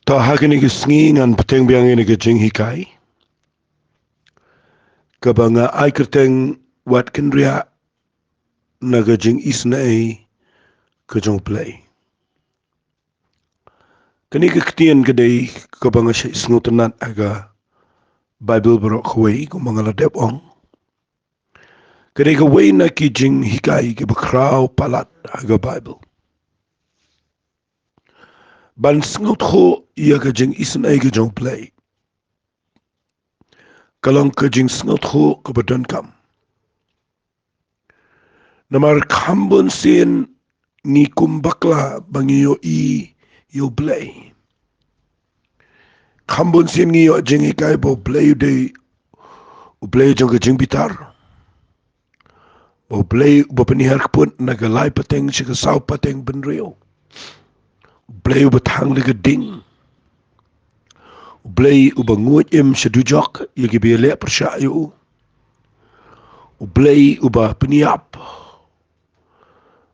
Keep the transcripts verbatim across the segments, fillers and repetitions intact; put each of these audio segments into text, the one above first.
Ta ha kane ka sngi ngan bteng biang ïa kane ka jinghikai kaba nga ai kyrteng Wat Kynriah na ka jingisynei ka jong U Blei. Kane ka ktien ka dei kaba nga shah sngewtynnat ha ka Baibl baroh kawei, kumba nga la dep ong. Ka dei kawei na ki jinghikai kiba khraw palat ha ka Baibl. Ban sngewthuh ïa ka jingisynei ka jong U Blei ka long ka jingsngewthuh kaba donkam. Namar kham bun sien ngi kum bakla ba ngi ïohi ïa U Blei. Kham bun sien ngi ïoh jinghikai ba U Blei u dei U Blei jong ka jingbitar. Ba U Blei uba pynhiar kput na ka lai pateng sha ka saw pateng bynriew. U Blei uba thang da ka ding. U Blei uba nguid im sha dujok ïa kiba ïaleh pyrshah ïa u. U Blei uba pynïap.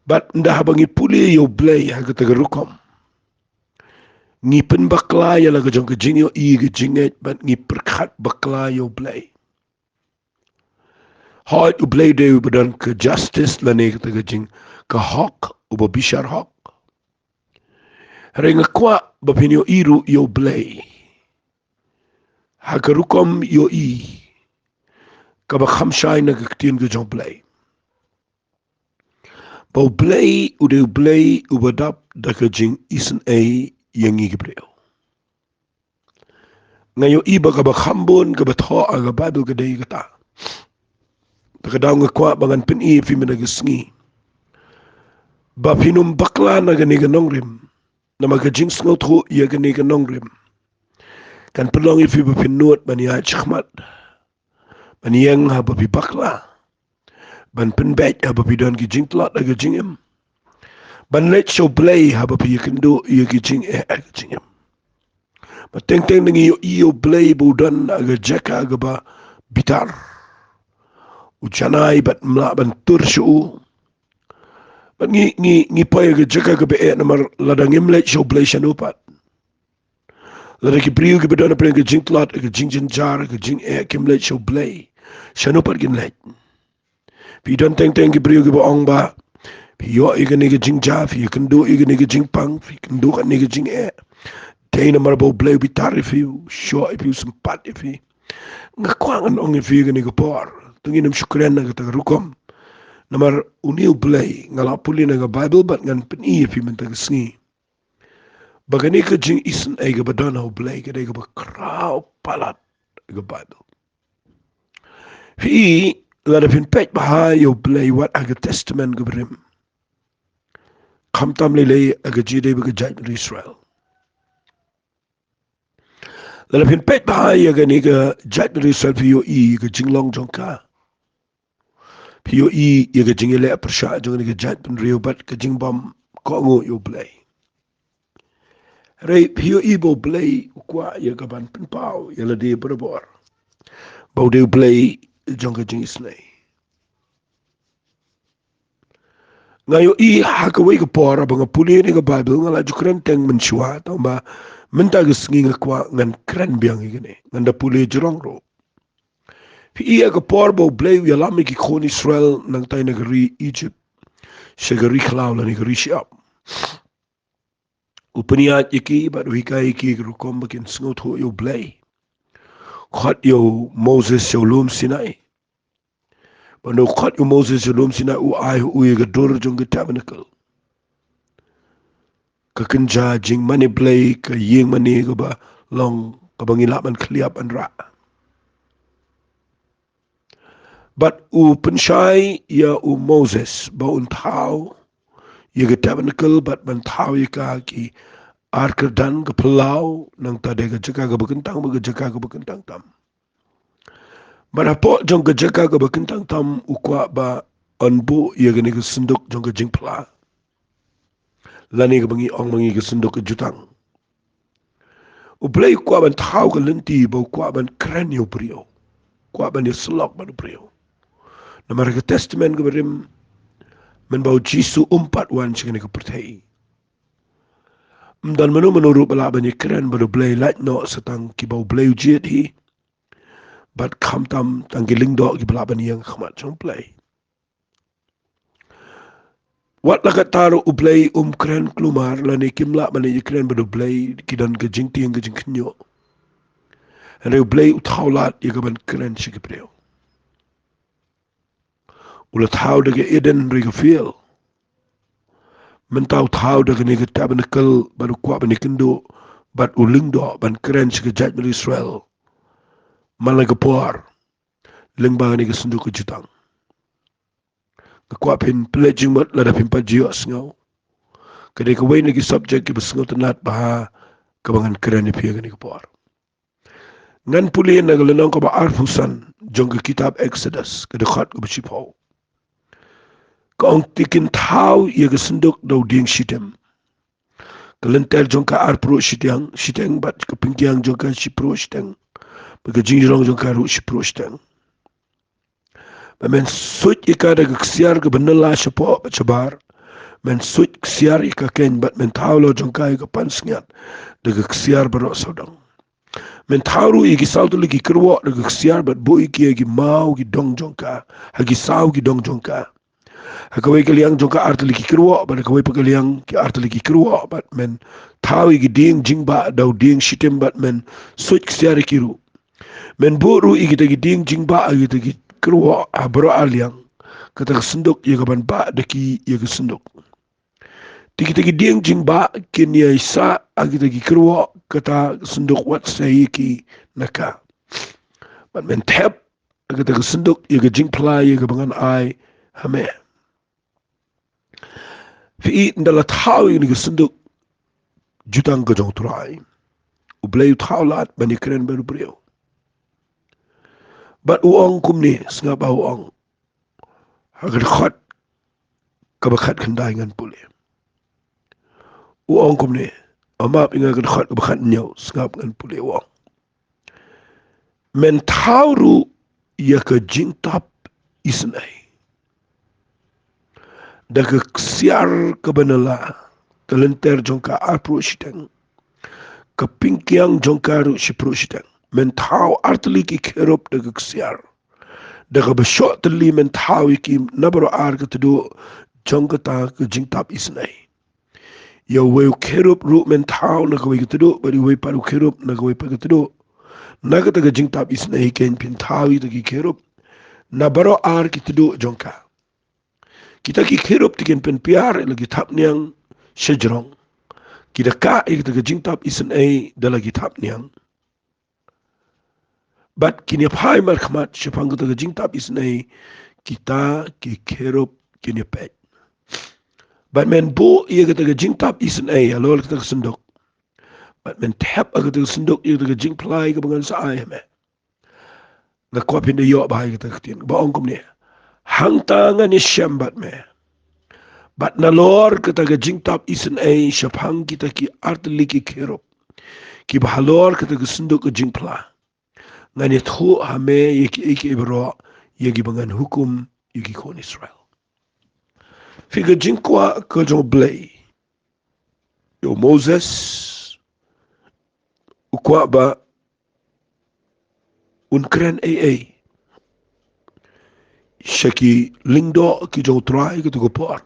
Bad ynda haba ngi pule ïa U Blei ha kata ka rukom, ngi pynbakla ïa la ka jong ka jingïohi ka jingngeit bad ngi pyrkhat bakla ïa U Blei. Hooid, U Blei u dei uba don ka justice lane kata ka jing ka hok, uba bishar hok. Hynrei nga kwah ba phin ïohi ruh ïa U Blei ha ka rukom ïohi kaba kham shai na ka ktien ka jong U Blei. Ba U Blei u dei U Blei uba dap da ka jingisynei ïa ngi ki briew. Nga ïohi ba kaba kham bun kaba thoh ha ka Baibl ka dei kata. Te ka daw nga kwah ba ngan pyni ïa phi mynta ka sngi ba phin ym bakla na kane ka nongrim. Namar ka jingsngewthuh ïa kane ka nongrim kan pynlong ïa phi ba phin nud ban ïaid shakhmat, ban ïeng haba phi bakla, ban pynbeit haba phi don ki jingtlot ha ka jingim, ban leit sha U Blei haba phi ïakynduh ïa ki jingeh ha ka jingim. Ba teng teng ngi ïohi ïa U Blei ba u don ha ka jaka kaba bitar. U janai bad ym lah ban tur sha u. Bad ngi ngi ngi poi ha ka jaka kaba eh namar lada ngim leit sha U Blei shano pat? Lada ki briew kiba don hapdeng ka jingtlot, ka jingjynjar, ka jingeh kim leit sha U Blei, shano pat kin leit? Phi don teng teng ki briew kiba ong ba phi ïoh ïa kane ka jingjia, phi ïakynduh ïa kane ka jingpang, phi ïakynduh kane ka jingeh, dei namar ba U Blei u bitar ïa phi, u shoh ïa phi, u sympat ïa phi. Nga kwah ngan ong ïa phi kane ka por, to ngin ym shu kren na kata ka rukom. Namar une U Blei nga la pule na ka Baibl bad ngan pyni ïa phi mynta ka sngi ba kane ka jingisynei kaba don ha U Blei ka dei kaba khraw palat ha ka Baibl. Phi, lada phin peit bha ïa U Blei wat ha ka Testament kaba rim, khamtam lei lei ha ka jingïadei bad ka jaitbynriew Israel. Lada phin peit bha ïa kane ka jaitbynriew Israel, phi ïohi ka jinglong jong ka. Phi ïohi ïa ka jingïaleh pyrshah jong kane ka jaitbynriew bad ka jingbym kohnguh ïa U Blei. Hynrei phi ïohi ba U Blei u kwah ïa ka ban pynpaw ïa lade barabor ba u dei U Blei jong ka jingisynei. Nga ïohi ha kawei ka por haba nga pule ïa kane ka Baibl, nga la ju kren teng mynshuwa, tangba mynta ka sngi nga kwah ngan kren biang ïa kane, ngan da pule jrong ruh. Phi i ha ka por ba U Blei u ïalam ïa ki khun Israel nangtai na ka ri Egypt sha ka ri khlaw lane ka ri shyiap, u pynïaid ïa ki bad u hikai ïa ki ka rukom ba kin sngewthuh ïa U Blei. Khot ïa u Moses sha u lum Sinai. Bad u khot ïa u Moses sha u lum Sinai, u ai ha u ïa ka dur jong ka tabernacle, ka kynja jingmane Blei, ka ïing mane kaba long kaba ngi lah ban khlieh ban rah. Bad u pynshai ïa u Moses ba un thaw ïa ka tabernacle bad ban thaw ïa ka ki ar kyrdan, ka phyllaw, nangta da ka jaka kaba kyntang bad ka jaka kaba kyntang tam. Bad hapoh jong ka jaka kaba kyntang tam u kwah ba un buh ïa kane ka synduk jong ka jingphla, lane kaba ngi ong ma ngi ka synduk ka jutang. U Blei u kwah ban thaw ka lynti ba u kwah ban kren ïa u briew, kwah ban ïasyllok bad u briew. Namar ha ka Testament kaba rim, mynba u Jisu um pat wan sha kane ka pyrthei, Ym don mano mano ruh ba lah ban ïakren bad U Blei lait noh sa tang kiba U Blei u jied hi. Bad khamtam tang ki lyngdoh kiba lah ban ïeng ha khmat jong U Blei. Wat la katta ruh U Blei um kren kulmar lane kim lah ban ïakren bad U Blei, ki don ka jingtieng ka jingkhynñiuh. Hynrei U Blei u thaw lad ïa ka ban kren sha ki briew. U la thaw da ka Eden hynrei ka fail. Mynta u thaw da kane ka tabernacle bad u kwah ban ïakynduh bad u lyngdoh ban kren sha ka jaitbynriew Israel man la ka por lyngba kane ka synduk ka jutang. Nga kwah phin pynleit jingmut lada phim pat ju ïohsngew. Ka dei kawei na ki subject kiba sngewtynnat bha kaba ngan kren ïa phi ha kane ka por. Ngan pule na ka lynnong kaba arphew san jong ka kitab Exodus, ka dkhot kaba shiphew. Ka ong, te kin thaw ïa ka synduk da u dieng shitim. Ka lynter jong ka arphew shiteng, shiteng bad ka pynkiang jong ka shiphew shiteng. Bad ka jingjrong jong ka ruh shiphew shiteng. Bad men suit ïa ka da ka ksiar kaba nylla shapoh bad shabar. Men suit ksiar ïa ka keiñ bad men thaw halor jong ka ïa ka pansngiat da ka ksiar baroh sawdong. Men thaw ruh ïa ki saw tylli ki kyrwoh da ka ksiar bad buh ïa ki ha ki maw ki dong jong ka, ha ki saw ki dong jong ka. Ha kawei ka liang jong ka ar tylli ki kyrwoh bad ha kawei pat ka liang ki ar tylli ki kyrwoh, bad men thaw ïa ki dieng jingbah da u dieng shitim bad men suit ksiar ïa ki ruh. Men buh ruh ïa kita ki dieng jingbah ha kita ki kyrwoh ha baroh ar liang. Kata ka synduk ïa ka ban bah da ki ïa ka synduk. Te kita ki dieng jingbah kin ïaisah ha kita ki kyrwoh kata ka synduk wat sei ïa ki na ka. Bad men thep ha kata ka synduk ïa ka jingphla ïa kaba ngan ai ha me. Phi i, ynda la thaw ïa kane ka synduk jutang ka jong U Trai, U Blei u thaw lad ban ïakren bad u briew. Bad u ong kumne, sngap ba u ong ha ka dkhot kaba khatkhyndai, ngan pule. U ong kumne, a map, ïa nga, ka dkhot kaba khathynñiew, sngap, ngan pule, u ong, men thaw ruh ïa ka jingtap isynei da ka ksiar kaba nylla, ka lynter jong ka arphew shiteng, ka pynkiang jong ka ruh shiphew shiteng. Men thaw ar tylli ki kherub da ka ksiar. Da kaba shoh tylli men thaw ïa ki na baroh ar ka tduh jong kata ka jingtap isynei. Ïa uwei u kherub ruh men thaw na kawei ka tduh bad uwei pat u kherub na kawei pat ka tduh. Na kata ka jingtap isynei keiñ phin thaw ïa kita ki kherub na baroh ar ki tduh jong ka. Kita ki kherub te kin pynpiar ïa la ki thapniang shajrong. Ki da kah ïa kita ka jingtap isynei da la ki thapniang. Bad kin ïa phai markhmat shaphang kata ka jingtap isynei kita ki kherub kin ïa peit. Bad men buh ïa kata ka jingtap isynei halor kata ka synduk. Bad men thep ha kata ka synduk ïa kata ka jingphla ïa kaba ngan sa ai ha me. Nga kwah phin da ïoh bha ïa kata ka ktien ba ong kumne, hangta ngan ïashem bad me. Bad nalor kata ka jingtap isynei shaphang kita ki ar tylli ki kherub kiba halor kata ka synduk ka jingphla, ngan ïathuh ha me ïa kiei kiei baroh ïa kiba ngan hukum ïa ki khun Israel. Phi, ka jingkwah ka jong U Blei ïa u Moses, u kwah ba un kren ei ei sha ki lyngdoh ki jong U Trai katto ka por,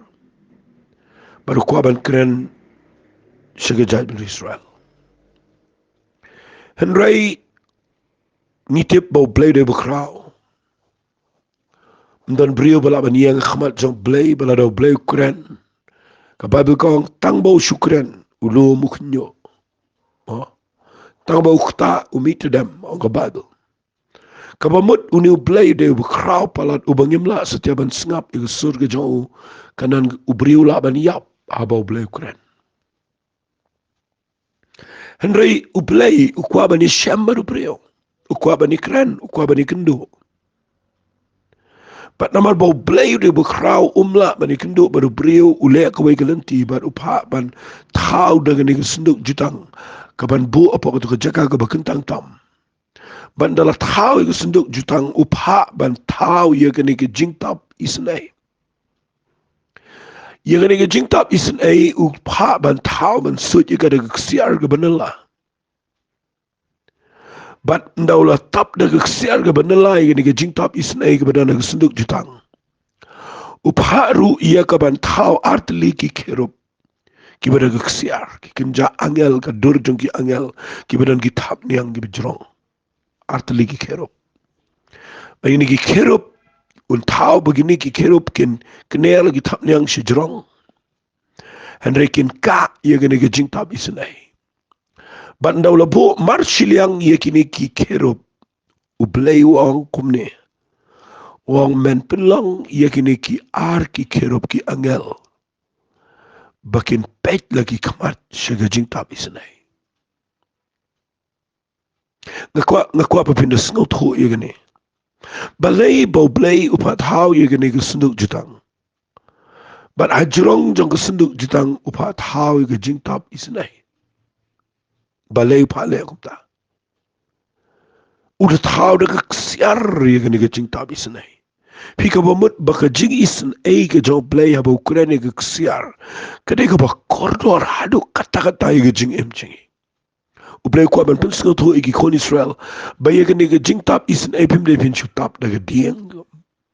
bad u kwah ban kren sha ka jaitbynriew Israel. Hynrei ngi tip ba U Blei u dei uba khraw. Ym don briew ba lah ban ïeng ha khmat jong U Blei, ba lada U Blei u kren, ka Baibl ka ong, tang ba u shu kren u lum u khynñiuh. Mo? Tang ba u ktah u mih tdem, ong ka Baibl. Kaba mut une U Blei u dei uba khraw palat, uba ngim lah satia ban sngap ïa ka sur ka jong u, khnang ba u briew u lah ban ïap haba U Blei u kren. Hynrei U Blei u kwah ban ïashem bad u briew, u kwah ban ïakren, u kwah ban ïakynduh. Bad namar ba U Blei u dei uba khraw, um lah ban ïakynduh bad u briew, u leh kawei ka lynti bad u phah ban thaw da kane ka synduk jutang ka ban buh hapoh kata ka jaka kaba kyntang tam. Bad ynda la thaw ïa ka synduk jutang, u phah ban thaw ïa kane ka jingtap isynei. Ïa kane ka jingtap isynei u phah ban thaw ban suit ïa ka da ka ksiar kaba nylla. Bad ynda u la tap da ka ksiar kaba nylla ïa kane ka jingtap isynei kaba don ha ka synduk jutang, u phah ruh ïa ka ban thaw artylli ki kherub kiba da ka ksiar, ki kynja angel, ka dur jong ki angel kiba don ki thapniang kiba jrong. Artylli ki kherub. Ba ïa kine ki kherub, un thaw ba kine ki kherub kin kner la ki thapniang sha jrong. Hynrei kin kah ïa kane ka jingtap isynei. Bad ynda u la buh marshiliang ïa kine ki kherub, U Blei u ong kumne. U ong, men pynlong ïa kine ki ar ki kherub, ki angel, ba kin peit la ki khmat sha ka jingtap isynei. Nga kwah, nga kwah ba phin da sngewthuh ïa kane. Balei ba U Blei u phah thaw ïa kane ka synduk jutang? Bad ha jrong jong ka synduk jutang u phah thaw ïa ka jingtap isynei. Balei u phah leh kumta? U da thaw da ka ksiar ïa kane ka jingtap isynei. Phi, kaba mut ba ka jingisynei ka jong U Blei haba u kren ïa ka ksiar, ka dei kaba kordor haduh katta katta ïa ka jingim jong ngi. U Blei u kwah ban pynsngewthuh ïa ki khun Israel ba ïa kane ka jingtap isynei phim dei phin shu tap da ka dieng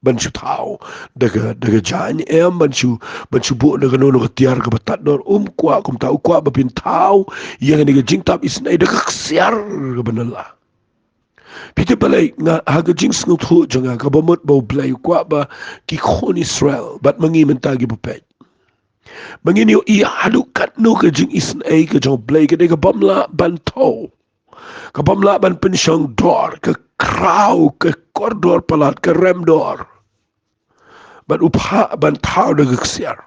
ban shu thaw da ka, da ka jaiñ, em, ban shu, ban shu buh da kano kano ka tiar kaba tad dor. Um kwah kumta. U kwah ba phin thaw ïa kane ka jingtap isynei da ka ksiar kaba nylla. Phi tip balei? Nga, ha ka jingsngewthuh jong nga, kaba mut ba U Blei u kwah ba ki khun Israel bad ma ngi mynta kiba peit, ba ngin ïohi haduh katno ka jingisynei ka jong U Blei ka dei ka bym lah ban thew, ka bym lah ban pynshong dor, ka khraw, ka kordor palat, ka rem dor. Bad u phah ban thaw da ka ksiar.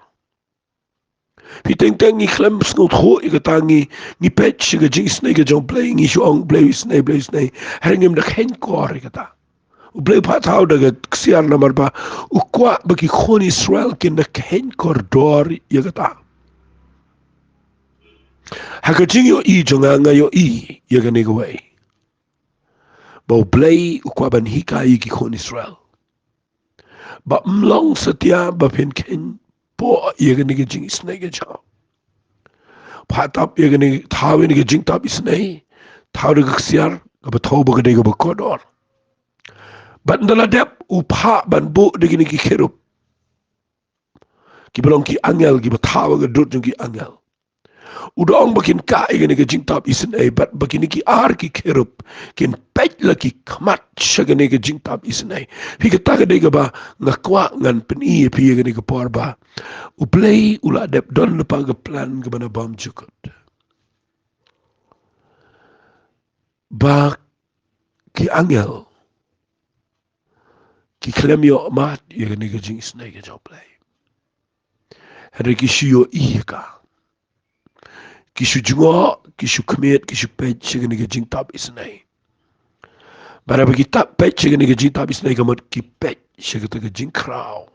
Phi, teng teng ngi khlem sngewthuh ïa kata, ngi, ngi peit sha ka jingisynei ka jong U Blei, ngi shu ong Blei u isynei, Blei u isynei. Hynrei ngim da kheiñ kor ïa kata. U Blei u phah thaw da ka ksiar namar ba u kwah ba ki khun Israel kin da kheiñ kordor ïa kata. Ha ka jingïohi jong nga, nga ïohi ïa kane kawei, ba U Blei u kwah ban hikai ïa ki khun Israel ba ym long satia ba phin kheiñ poh ïa kane ka jingisynei ka jong u. Phah tap ïa kane, thaw ïa kane ka jingtap isynei, thaw da ka ksiar kaba thew ba ka dei kaba kordor. Bad ynda la dep, u phah ban buh da kine ki kherub, kiba long ki angel, kiba thaw ha ka dur jong ki angel. U da ong ba kin kah ïa kane ka jingtap isynei bad ba kine ki ar ki kherub kin peit la ki khmat sha kane ka jingtap isynei. Phi, kata ka dei kaba nga kwah ngan pyni ïa phi ïa kane ka por ba U Blei u la dep don lypa ka plan kaba na bymjukut. Ba ki angel ki khlem ïohmad ïa kane ka jingisynei ka jong U Blei. Hynrei ki shu ïohi ïa ka. Ki shu jngoh, ki shu khmied, ki shu peit sha kane ka jingtap isynei. Bad haba ki tap peit sha kane ka jingtap isynei, ka mut ki peit sha kata ka jingkhraw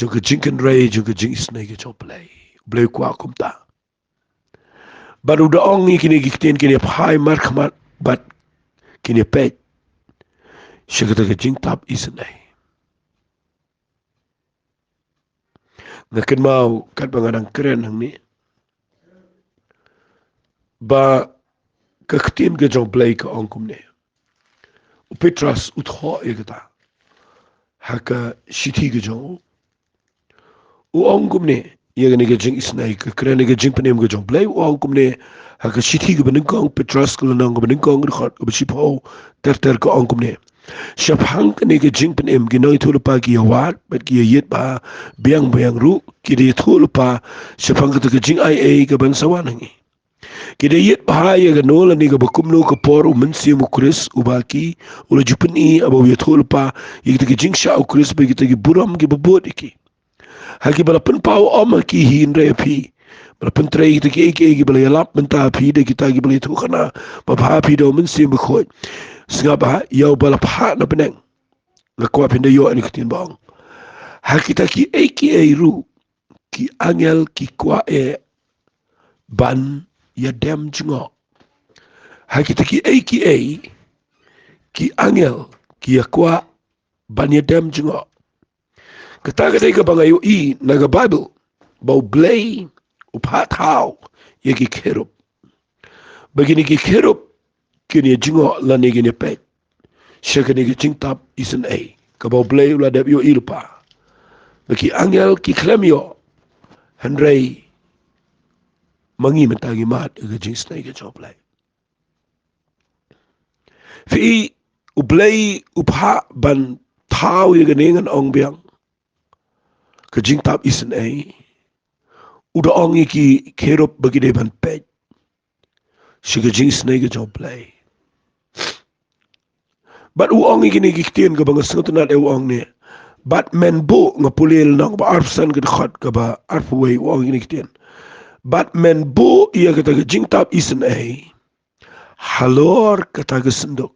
jong ka jingkynrei jong ka jingisynei ka jong U Blei. U Blei u kwah kumta. Bad u da ong ïa kine ki ktien, kin ïa phai markhmat bad kin ïa peit sha kata ka jingtap isynei. Nga kynmaw katba nga dang kren hangne ba ka ktien ka jong U Blei ka ong kumne. U Petros u thoh ïa kata ha ka shithi ka jong u. U ong kumne ïa kane ka jingisynei, ka kren ïa ka jingpynim ka jong U Blei, u ong kumne ha ka shithi kaba nyngkong Petros, ka lynnong kaba nyngkong, dkhot kaba shiphew ter ter, ka ong kumne. Shaphang kane ka jingpynim ki nongïathuhlypa ki ïa wad bad ki ïa ïit bha biang biang ruh, ki da ïathuhlypa shaphang kata ka jingaiei kaban sa wan ha ngi. Ki da ïit bha ïa kano lane kaba kumno ka por u Mynsiem u Khrist uba ki u la ju pyni, haba u ïathuhlypa ïa kita ki jingshah u Khrist bad kita ki burom kiba bud ïa ki. Ha kiba la pynpaw ym ha ki hi hynrei ha phi, ba la pyntrei ïa kita kiei kiei kiba la ïalap mynta ha phi da kita kiba la ïathuhkhana babha ha phi da u Mynsiem Bakhuid. Sngap bha, ïa uba la phah na bneng. Nga kwah phin da ïoh ïa kane ka ktien ba ong, ha kita kiei kiei ruh ki angel ki kwah eh ban ïadem jngoh. Ha kita kiei kiei ki angel ki ïa kwah ban ïadem jngoh. Kata ka dei kaba nga ïohi na ka Baibl. ba U Blei u phah thaw ïa ki kherub, ba kine ki kherub kin ïa jngoh lane kin ïa peit sha kane ka jingtap isynei kaba U Blei u la dep ïohi lypa. Ba ki angel ki khlem ïoh, hynrei ma ngi mynta ngi mad ïa ka jingisynei ka jong U Blei. Phi i, U Blei u phah ban thaw ïa kane, ngan ong biang, ka jingtap isynei. U da ong ïa ki kherub ba ki dei ban peit sha ka jingisynei ka jong U Blei. Bad u ong ïa kine ki ktien kaba nga sngewtynnat, eh, u ong ne: Bad men buh, nga pule lynnong ba arphew san, ka dkhot kaba arphew wei, u ong ïa kine ki ktien: Bad men buh ïa kata ka jingtap isynei halor kata ka synduk.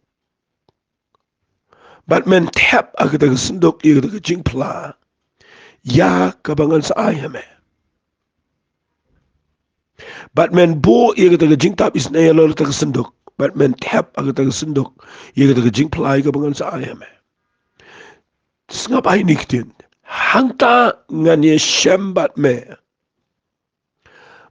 Bad men thep ha kata ka synduk ïa kata ka jingphla ïa kaba ngan sa ai ha me. Bad men buh ïa kata ka jingtap isynei halor kata ka synduk. Bad men thep ha kata ka synduk ïa kata ka jingphla ïa kaba ngan sa ai ha me. Sngap ha ine i ktien: Hangta ngan ïashem bad me.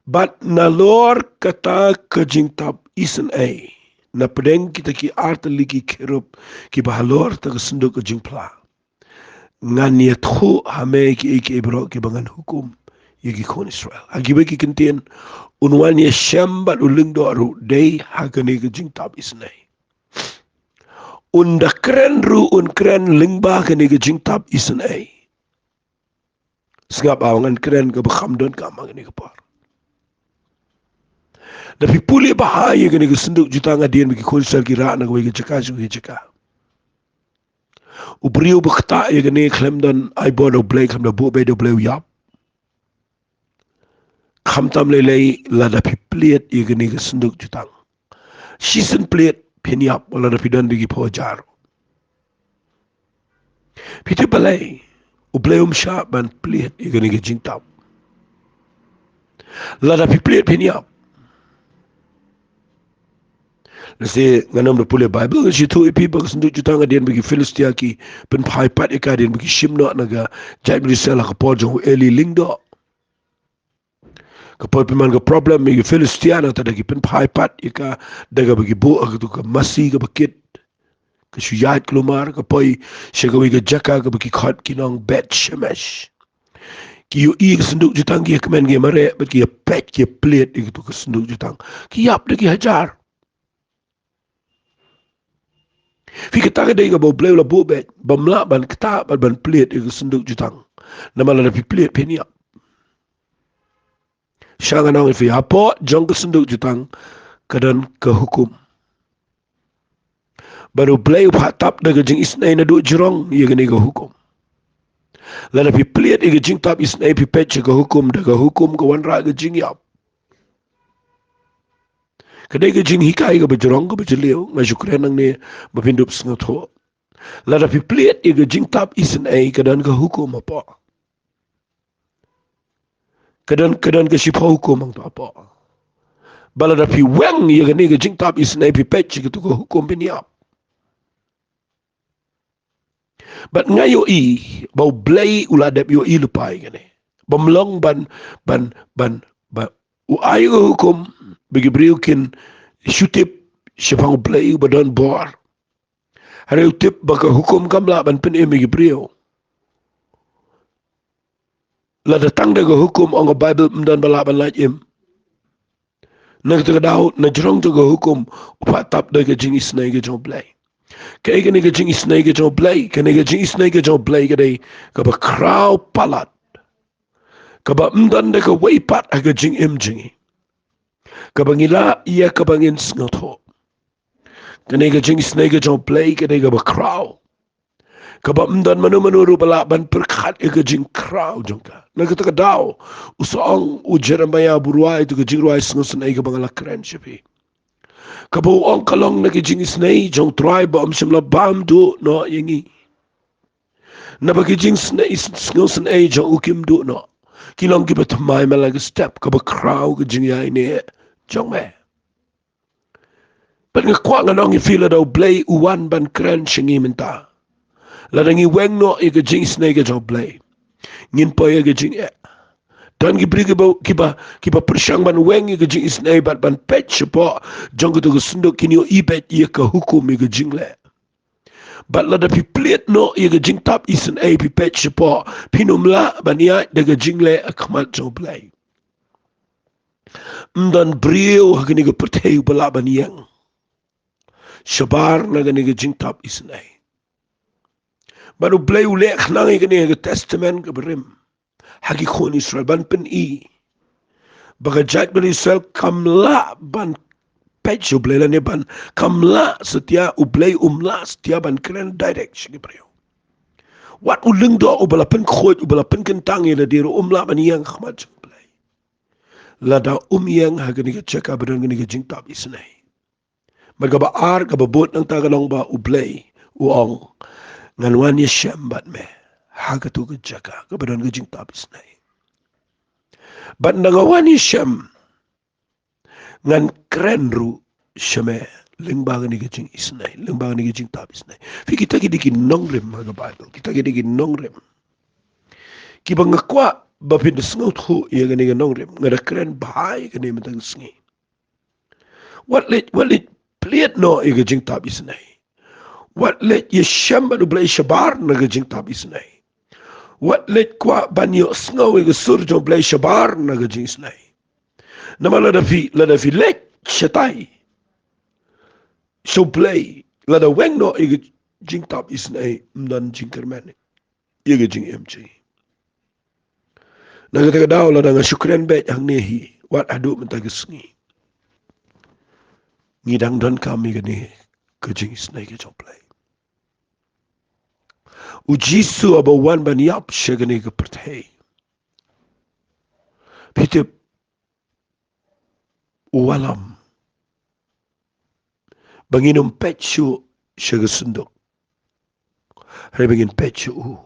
Bad nalor kata ka jingtap isynei, na pdeng kita ki artylli ki kherub kiba halor kata ka synduk ka jingphla, ngan ïathuh ha me kiei kiei baroh kiba ngan hukum ïa ki khun Israel. Ha kiwei ki kyntien, un wan ïashem bad un lyngdoh ruh dei ha kane ka jingtap isynei. Un da kren ruh, un kren lyngba kane ka jingtap isynei. Sngap, ba ngan kren kaba kham donkam ha kane ka por. Da phi pule bha ïa kane ka synduk jutang, hadien ba ki khun Israel ki rah na kawei ka jaka sha kawei ka jaka, u briew ba ktah ïa kane khlem don ai bor da U Blei, khlem da buh beit da U Blei, u ïap. Khamtam lei lei lada phi plied ïa kane ka synduk jutang. Shisien plied phin ïap, wat lada phi don da ki phew hajar. Phi tip balei? U Blei um shah ban plied ïa kane ka jingtap. Lada phi plied phin ïap. Lehse ngan ym da pule Baibl, ngan shu ïathuh ïa phi ba ka synduk jutang, hadien ba ki Philistia ki pynphai pat ïa ka, hadien ba ki shim noh na ka jaitbynriew Israel ha ka por jong u Eli lyngdoh. Ka poi pynban ka problem ïa ki Philistia, nangta da ki pynphai pat ïa ka da kaba ki buh ha katu ka masi kaba kit, ka shu ïaid kulmar, ka poi sha kawei ka jaka kaba ki khot ki nong Beth Shemesh. Ki ïohi ïa ka synduk jutang, ki ïakmen, ki ïamareh, bad ki ïapeit, ki ïaplied ïa katu ka synduk jutang. Ki ïap da ki hajar. Phi, kata ka dei kaba U Blei u la buh beit, bym lah ban ktah bad ban plied ïa ka synduk jutang. Namar lada phi plied phin ïap. Sha ngan ong ïa phi, hapoh jong ka synduk jutang ka don ka hukum. Bad U Blei u phah tap da ka jingisynei naduh jrong ïa kane ka hukum. Lada phi plied ïa ka jingtap isynei, phi peit sha ka hukum, da ka hukum ka wanrah ka jingïap. Ka dei ka jinghikai kaba jrong, kaba jylliew, nga shu kren nangne ba phin dup sngewthuh. Lada phi plied ïa ka jingtap isynei, ka don ka hukum hapoh. Ka don, ka don ka shiphew hukum hangto hapoh. Bad lada phi weng ïa kane ka jingtap isynei, phi peit sha katu ka hukum, phin ïap. Bad nga ïohi ba U Blei u la dep ïohi lypa ïa kane. Bym long ban, ban, ban, ban u ai ka hukum ba ki briew kin shu tip shaphang U Blei uba don bor. Hynrei u tip ba ka hukum kam lah ban pynim ïa ki briew. Lada tang da ka hukum, ong ka Baibl, ym don ba lah ban lait im. Na kata ka daw, na jrong jong ka hukum, u phah tap da ka jingisynei ka jong U Blei. Kaei kane ka jingisynei ka jong U Blei? Kane ka jingisynei ka jong U Blei ka dei kaba khraw palat, kaba ym don da kawei pat ha ka jingim jong ngi, kaba ngi lah ïa kaba ngin sngewthuh. Kane ka jingisynei ka jong U Blei ka dei kaba khraw, kaba ym don mano mano ruh ba lah ban pyrkhat ïa ka jingkhraw jong ka. Na kata ka daw, u sa ong u Jeremaïah ba u rwai ïa ka jingrwai sngewsynei kaba nga la kren sha phi, kaba u ong ka long na ka jingisynei jong U Trai ba ym shym la bam duh noh ïa ngi. Naba ki jingsngew, sngewsynei jong u kim duh noh. Ki long kiba thymmai man la ka step, kaba khraw ka jingïaineh jong me. Bad nga kwah ngan ong ïa phi, lada U Blei u wan ban kren sha ngi mynta, lada ngi weng noh ïa ka jingisynei ka jong U Blei, ngin poi ïa ka jingeh. Don ki briew kiba, kiba, kiba pyrshang ban weng ïa ka jingisynei bad ban peit shapoh jong katu ka synduk, kin ïohi beit ïa ka hukum, ïa ka jingleh. Bad lada phi plied noh ïa ka jingtap isynei, phi peit shapoh, phin ym lah ban ïaid da ka jingleh ha khmat jong U Blei. Ym don briew ha kane ka pyrthei uba lah ban ïeng shabar na kane ka jingtap isynei. Bad U Blei u leh khnang ïa kane ha ka Testament kaba rim, ha ki khun Israel, ban pyni ba ka jaitbynriew Israel kam lah ban peit sha U Blei lane ban, kam lah satia, U Blei um lah satia ban kren direct sha ki briew. Wat u lyngdoh uba la pynkhuid, uba la pynkyntang ïa lade ruh um lah ban ïeng ha khmat jong U Blei lada um ïeng ha kane ka jaka ba don kane ka jingtap isynei. Bad kaba ar, kaba bud nangta ka long ba U Blei u ong, ngan wan ïashem bad me ha katu ka jaka kaba don ka jingtap isynei. Bad ynda nga wan ïashem, ngan kren ruh sha me lyngba kane ka jingisynei, lyngba kane ka jingtap isynei. Phi, kita ki dei ki nongrim ha ka Baibl, kita ki dei ki nongrim kiba nga kwah ba phin da sngewthuh ïa kane ka nongrim. Nga da kren bha ïa kane mynta ka sngi. Wat leit, wat leit plied noh ïa ka jingtap isynei. Wat leit ïashem bad U Blei shabar na ka jingtap isynei. Wat leit kwah ban ïohsngew ïa ka sur jong U Blei shabar na ka jingisynei. Namar lada phi, lada phi leit shatai sha U Blei, lada weng noh ïa ka jingtap isynei, ym don jingkyrmen ïa ka jingim jong ngi. Na kata ka daw, lada nga shu kren beit hangne hi, wat haduh mynta ka sngi, ngi dang donkam ïa kane ka jingisynei ka jong U Blei. U Jisu haba u wan ban ïap sha kane ka pyrthei, phi tip, u wallam ba ngin ym peit shuh sha ka synduk, hynrei ba ngin peit sha u.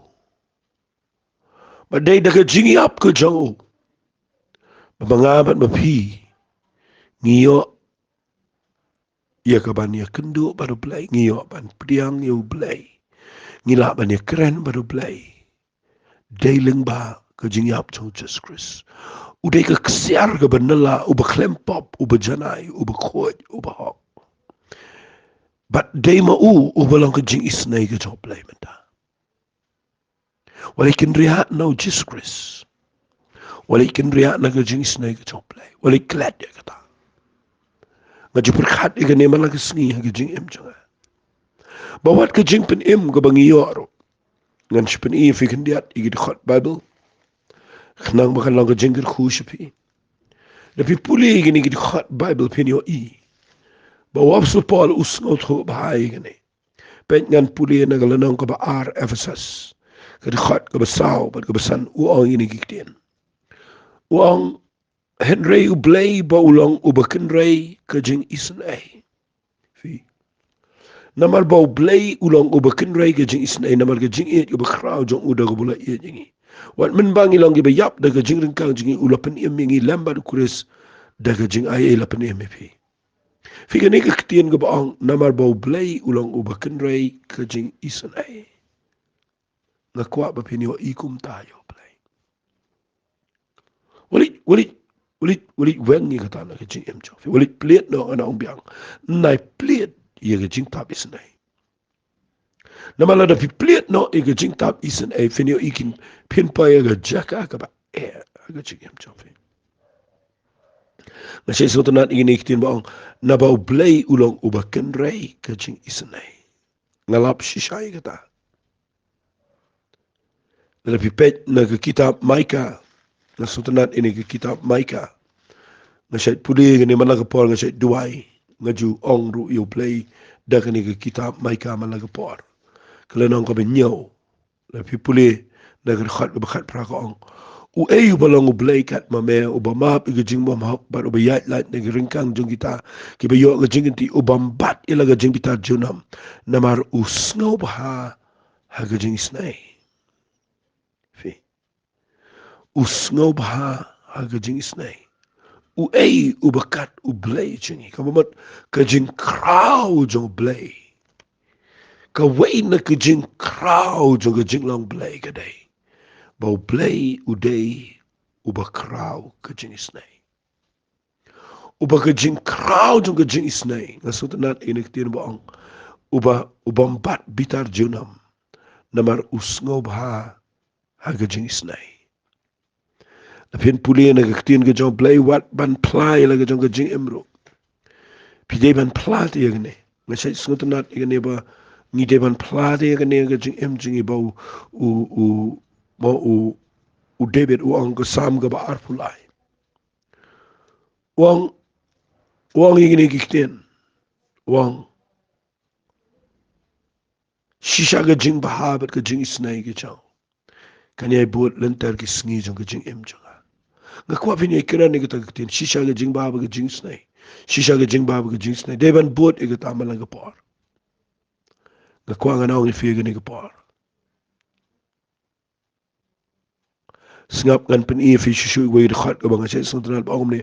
Ba dei da ka jingïap ka jong u ba ma nga bad ma phi ngi ïoh ïa ka ban ïakynduh bad U Blei, ngi ïoh ban pdiang ïa U Blei, ngi lah ban ïakren bad U Blei. Dei lyngba ka jingïap jong U Jisu Khrist. U dei ka ksiar kaba nylla, uba khlem pop, uba janai, uba khuid, uba hok. Bad dei ma u uba long ka jingisynei ka jong U Blei mynta. Wat leit kynriah na U Jisu Khrist. Wat leit kynriah na ka jingisynei ka jong U Blei. Wat leit klet ïa kata. Nga ju pyrkhat ïa kane man la ka sngi ha ka jingim jong nga. Ba wat ka jingpynim kaba ngi ïoh ruh, ngan shu pyni ïa phi khyndiat ïa ki dkhot Baibl khnang ba kan long ka jingkyrkhu sha phi. Lada phi pule ïa kine ki dkhot Baibl phin ïohi ba u Apostol Paul u sngewthuh bha ïa kane. Peit, ngan pule na ka lynnong kaba ar, Ephesus, ka dkhot kaba saw bad kaba san, u ong ïa kine ki ktien. U ong, hynrei U Blei ba u long uba kynrei ka jingisynei. Phi. Namar ba U Blei u long uba kynrei ka jingisynei, namar ka jingïeit kaba khraw jong u da kaba u la ïeit ïa ngi. Wat mynba ngi long kiba ïap da ka jingryngkang jong ngi, u la pynim ïa ngi lem bad U Khrist da ka jingaiei, la pynim ïa phi. Phi, kane ka ktien kaba ong, namar ba U Blei u long uba kynrei ka jingisynei, nga kwah ba phin ïohi kumta ïa U Blei. Wat leit, wat leit, wat leit, wat leit weng ïa kata na ka jingim jong phi. Wat leit plied noh, nga ong biang, nai plied ïa ka jingtap isynei. Namar lada phi plied noh ïa ka jingtap isynei, phin ïohi kin, phin poi ha ka jaka kaba eh ha ka jingim jong phi. Nga shait sngewtynnat ïa kine ki ktien ba ong, naba U Blei u long uba kynrei ka jingisynei. Nga lap shisha ïa kata. Lada phi peit na ka kitab Maika, nga sngewtynnat ïa kane ka kitab Maika. Nga shait pule ïa kane man la ka por, nga shait duwai, nga ju ong ruh ïa U Blei da kane ka kitab Maika man la ka por. Ka lynnong kaba hynñiew. Lada phi pule na ka dkhot kaba khatphra, ka ong, uei uba long U Blei kat ma me, uba map ïa ka jingbymhok bad uba ïaid lait na ka ryngkang jong kita kiba ïoh ka jingkynti, u bym bat ïa la ka jingbitar junom, namar u sngewbha ha ka jingisynei. Phi. U sngewbha ha ka jingisynei. Uei uba kat U Blei jong ngi? Kaba mut ka jingkhraw jong U Blei. Kawei na ka jingkhraw jong ka jinglong Blei ka dei ba U Blei u dei uba khraw ka jingisnei. Uba ka jingkhraw jong ka jingisnei. Nga sngewtynnat ïa kane ka ktien ba ong, uba, u bym bat bitar junom, namar u sngewbha ha ka jingisnei. Lada phin pule na ka ktien ka jong U Blei, wat ban phla ïa la ka jong ka jingim ruh, phi dei ban phla te ïa kane. Nga shait sngewtynnat ïa kane ba ngi dei ban phla te ïa kane ka jingim jong ngi ba u, u, u, ba u, u David u ong ka Salm kaba arphew lai. U ong, u ong ïa kine ki ktien. U ong, shisha ka jingbha bad ka jingisnei ka jong nga kan ïai bud lynter ki sngi jong ka jingim jong nga. Nga kwah phin ïai kren ïa kata ka ktien, shisha ka jingbha bad ka jingisnei. Shisha ka jingbha bad ka jingisnei. Dei ban bud ïa kata man la ka por. Nga kwah ngan ong ïa phi ïa kane ka por. Sngap, ngan pyni ïa phi shuh shuh ïa kawei ka dkhot kaba nga shait sngewtynnat ba ong kumne.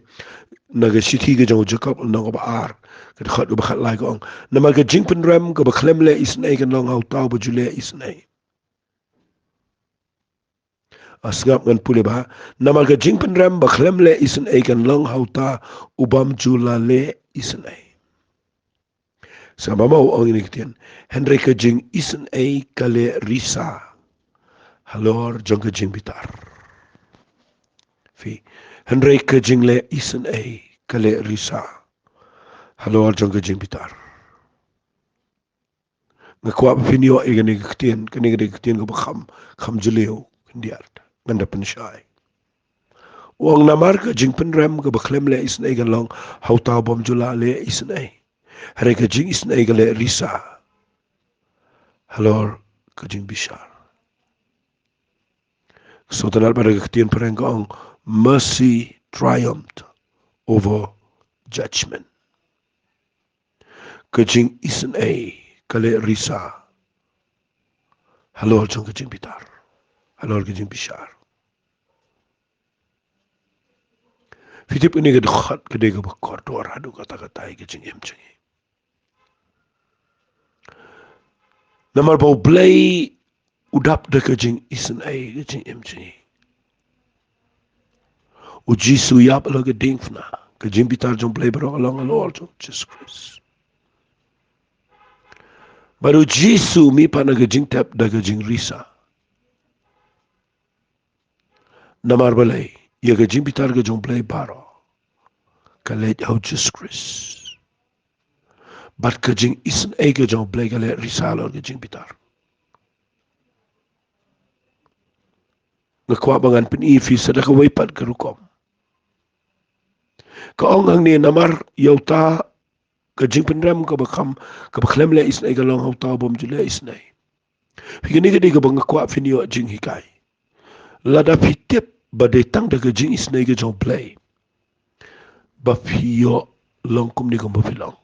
Na ka shithi ka jong u Jakob, lynnong kaba ar, ka dkhot kaba khatlai ka ong, namar ka jingpynrem kaba khlem leh isynei kan long ha uta uba ju leh isynei. Ah, sngap, ngan pule bha. Namar ka jingpynrem ba khlem leh isynei kan long ha uta u bym ju la leh isynei. Sngap, ma u ong ïa kine ki ktien. Hynrei ka jingisynei ka leh risa halor jong ka jingbitar. Phi, hynrei ka jingleh isynei ka leh risa halor jong ka jingbitar. Nga kwah ba phin ïoh ïa kane ka ktien, kane ka dei ka ktien kaba kham, kham jylliew khyndiat. Ngan da pynshai. U ong, namar ka jingpynrem kaba khlem leh isynei kan long ha uta u bym ju la leh isynei. Hynrei ka jingisynei ka leh risa halor ka jingbishar. Sngewtynnat ba da ka ktien phareng ka ong, mercy triumphed over judgment. Ka jingisynei ka leh risa halor jong ka jingbitar, halor ka jingbishar. Phi tip, kane ka dkhot ka dei kaba kordor haduh katta katta ïa ka jingim jong ngi. Namar ba U Blei u dap da ka jingisynei ka jingim jong ngi. U Jisu u ïap halor ka diengphna, ka jingbitar jong U Blei baroh ka long halor jong U Jisu Khrist. Bad U Jisu u mih pat na ka jingtep da ka jingrisa. Namar balei? Ïa ka jingbitar ka jong U Blei baroh ka leit ha U Jisu Khrist. Bad ka jingisynei ka jong U Blei ka leh risa halor ka jingbitar. Nga kwah ba ngan pyni ïa phi sa da kawei pat ka rukom. Ka ong hangne, namar ïa uta ka jingpynrem kaba kham, kaba khlem leh isynei ka long ha uta u bym ju leh isynei. Phi, kane ka dei kaba nga kwah phin ïoh jinghikai. Lada phi tip ba dei tang da ka jingisynei ka jong U Blei ba phi ïoh long kumne kumba phi long,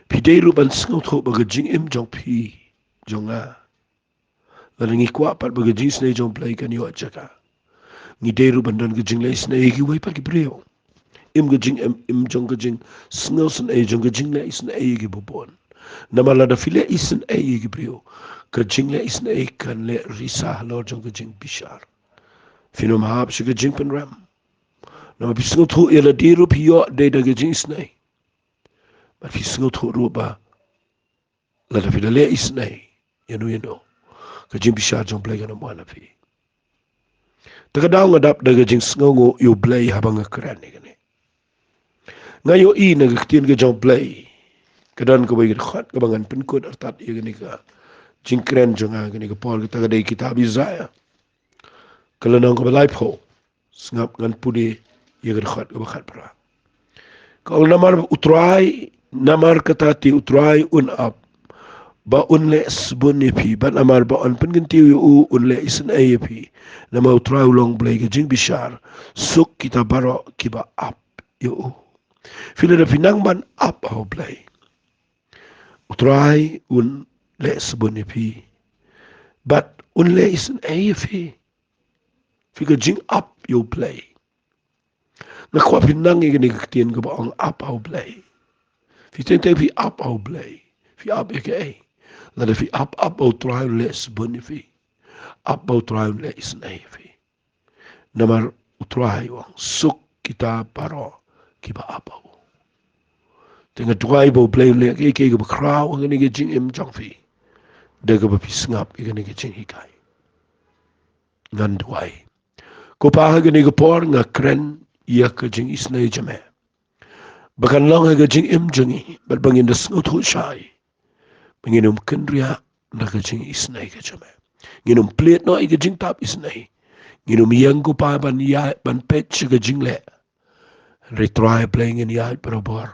phi dei ruh ban sngewthuh ba ka jingim jong phi, jong nga, lada ngi kwah pat ba ka jingisynei jong U Blei kan ïoh jaka, ngi dei ruh ban don ka jingleh isynei ïa kiwei pat ki briew. Im ka jingim, im jong ka jingsngewsynei, jong ka jingleh isynei ïa kiba bun. Namar lada phi leh isynei ïa ki briew, ka jingleh isynei kan leh risa halor jong ka jingbishar. Phin ym hap sha ka jingpynrem. Namar phi sngewthuh ïa lade ruh phi ïoh dei da ka jingisynei. Bad phi sngewthuh ruh ba lada phi da leh isynei ïano ïano, ka jingbishar jong U Blei kan ym wan ha phi. Te ka daw nga dap da ka jingsngewnguh ïa U Blei haba nga kren ïa kane. Nga ïohi na ka ktien ka jong U Blei ka don kawei ka dkhot kaba ngan pynkut artat ïa kane ka jingkren jong nga kane ka por, kata ka dei kitab Isaiah, ka lynnong kaba laiphew. Sngap, ngan pule ïa ka dkhot kaba khatphra. Ka ong, namar U Trai, namar kata te U Trai un ap ba un leh sbun ïa phi, bad namar ba yn pynkyntiew ïa u un leh isynei ïa phi. Namar U Trai u long Blei ka jingbishar, suk kita baroh kiba ap ïa u. Phi, lada phi nang ban ap ha U Blei, U Trai un leh sbun ïa phi bad un leh isynei ïa phi. Phi, ka jingap ïa U Blei. Nga kwah phin nang ïa kane ka ktien kaba ong ap ha U Blei. Phi teng teng phi ap ha U Blei, phi ap ïa kaei? Lada phi ap, ap ba U Trai un leh sbun ïa phi. Ap ba U Trai un leh isynei ïa phi. Namar u Trai u ong, suk kita baroh kiba ap ha u. Te nga duwai ba U Blei un leh kiei kiei kiba khraw ha kane ka jingim jong phi, da kaba phi sngap ïa kane ka jinghikai. Ngan duwai. Ko Pa, ha kane ka por nga kren ïa ka jingisynei jong me, ba kan long ha ka jingim jong ngi, bad ba ngin da sngewthuh shai ba ngin ym kynriah na ka jingisynei ka jong me. Ngin ym plied noh ïa ka jingtap isynei. Ngin ym ïeng, ko Pa, ban ïaid, ban peit sha ka jingleh. Hynrei Trai Blei, ngin ïaid barabor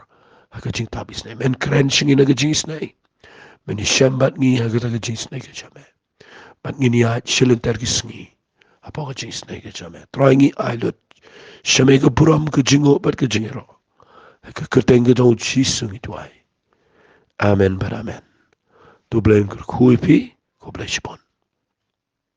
ha ka jingtap isynei. Men kren sha ngi na ka jingisynei. Men ïashem bad ngi ha kata ka jingisynei ka jong me. Bad ngin ïaid shilynter ki sngi hapoh ka jingisynei ka jong me. Trai, ngi ai lut sha me ka burom, ka jingnguh bad ka jingïaroh, ha ka kyrteng ka jong U Jisu ngi duwai. Amen bad amen. To U Blei un kyrkhu ïa phi. Khublei shibun.